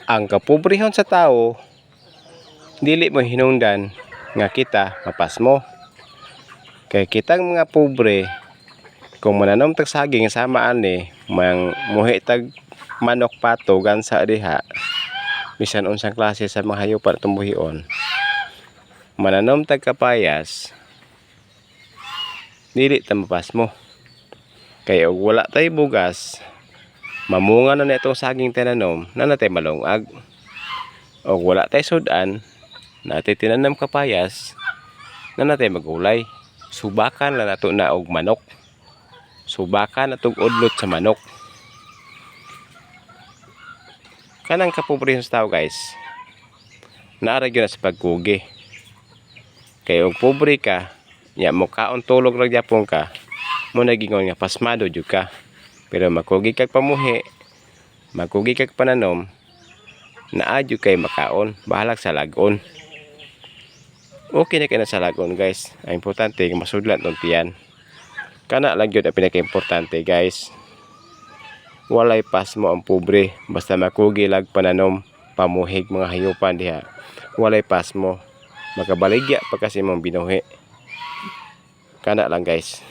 Ang kapobrehon sa tao dili mo hinungdan nga kita mapasmo. Kay kitang mga pobre, kung mananom tag saging sama ani, mang muhi tag manok, pato, gansa diha, bisan unsang klase sa mga hayupan atong buhion, mananom tag kapayas, dili ta mapasmo. Kay og wala tay bugas, mamunga na na itong saging tinanom na natay malungag. Og wala tay sudan, natay tinanam kapayas na natay magulay. Subakan lang nato na og manok. Subakan natong udlot sa manok. Kanang kapobrehon sa tao, guys, naa ra gyud na sa pagkugi. Kay og pobre ka, nya mo kaon tulog ra gyapon ka, mo na gingon nga pasmado jud ka. Pero makugi kag pamuhi, makugi kag pananom, naa jud kay makaon, bahalag sa lag-on. Okay na kay na sa lag-on, guys. Ang importante masudlan tong tiyan. Kana lang gyud ang pinaka-importante, guys. Walay pasmo ang pobre basta makugi lag pananom, pamuhig mga hayupan diha. Walay pasmo. Makabaligya pa kasi imong binuhi. Kana lang, guys.